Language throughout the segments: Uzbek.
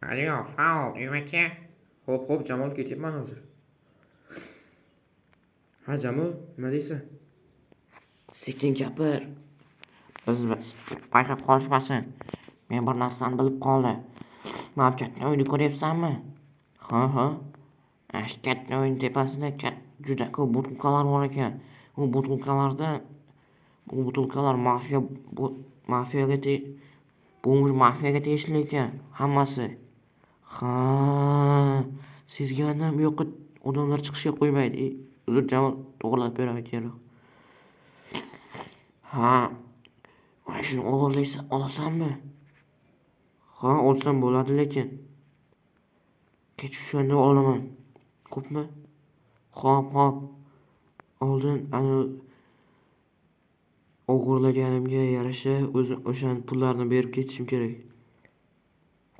Alo, faol, aka. Xo'p, xo'p, Jamol, ketyapman hozir. Ha, Jamol, nima deysan? Sekin gapir. Biz payqab qolishmasin. Men bir narsani bilib qoldim. Mana bu katta uyni ko'ryapsanmi? Ha, ha. Ana shu katta uyning tepasida juda ko'p butulkalar bor ekan. U butulkalarda bu butulkalar mafiya bu mafiyaga te bu mafiyaga tegishli ekan hammasi. Ha, sezgandim, bu yoqqa odamlar chiqishga qo'ymaydi. Uzr Jamol, to'g'rilab beraman keyinroq. Ha, mana shuni o'g'irlaysan, olasanmi? Ha, olsam bo'ladi lekin. Kech tushganda olaman. Xo'pmi? Xo'p, xo'p. Oldin ana o'g'irlaganimga yarasha o'zi o'sha pullarni berib ketishim kerak.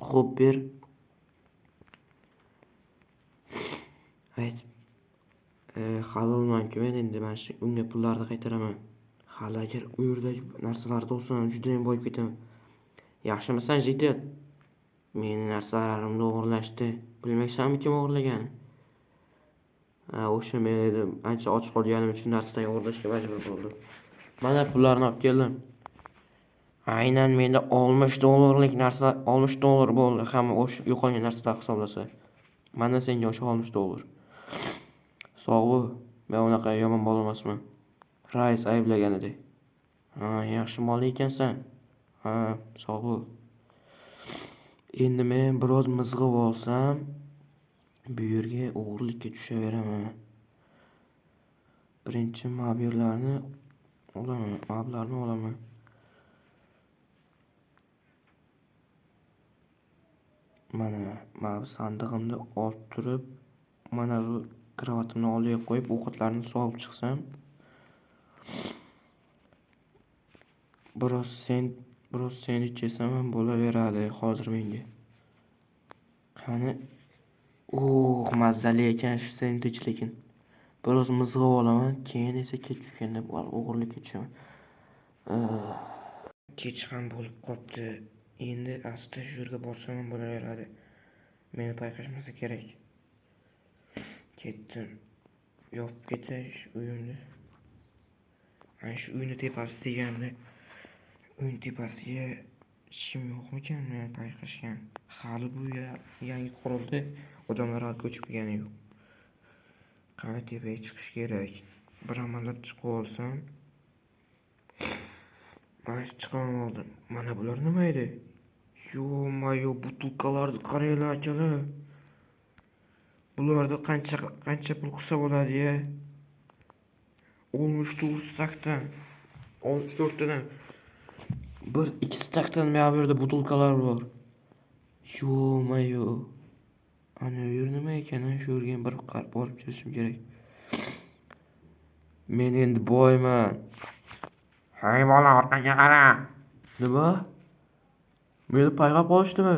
Xo'p, ber. Ayt. Halolmanku men endi mana shu unga pullarni qaytaraman. Hali agar u yerdagi narsalarni olsam judayam boyib ketaman. Yaxshimisan, Jitel? Meni narsalarimni o'g'irlashdi. Bilmaysanmi kim o'g'irlaganini? Ha, o'sha men edim. Ancha och qolganim uchun narsadan o'g'irlashga majbur bo'ldim. Mana pullarni olib keldim. Aynan menda 60 dollarlik narsa, 60 dollar bo'ldi hamma o'sha yo'qolgan narsalar hisoblasa. Mana senga o'sha 60 dollar. Sog' bo'l. Men unaqa yomon bola emasman. Rais ayblaganidek. Ha, yaxshi bola ekansan. Ha, sog' bo'l. Endi men biroz mizg'ib olsam, bu yerga o'g'irlikka tushaveraman. Birinchi mobillarni olaman, mablarni olaman. Mana bu sandig'imni olib turib, mana bu krovatimni oldiga qo'yib, ovqatlarni solib chiqsam, biroz sendvich yesam ham bo'laveradi hozir menga. Qani? Mazali ekan shu sendvich lekin. Biroz mizg'ib olaman, keyin esa kech tushganda o'g'irlikka tushaman. Kech ham bo'lib qopti. Endi asta shu yerga borsam ham bo'laveradi. Meni payqashmasa kerak. Ketdim. Yopib ketay uyimni. Ana shu uyni tepasi deganda, uyni tepasiga hech kim yo'qmikan meni payqashgan? Hali bu yangi qurildi, odamlar hali ko'chib kelgani yo'q. Qani tepaga chiqish kerak. Bir amallab chiqib olsam, mana shu chiqib oldim. Mana bular nima edi? Yo-mayo, butulkalarni qaranglar akalar. Bularda qancha pul qilsa bo'ladi-ya? 64 stakdan, 64 tadan. Bir ikki stakdan mana bu yerda butulkalar bor. Yo-mayo. Ana u yer nima ekan? Shu yerga bir borib kelishim kerak. Men endi boyman. Hey bola, orqangga qara. Nima? Meni payqab qolishdimi?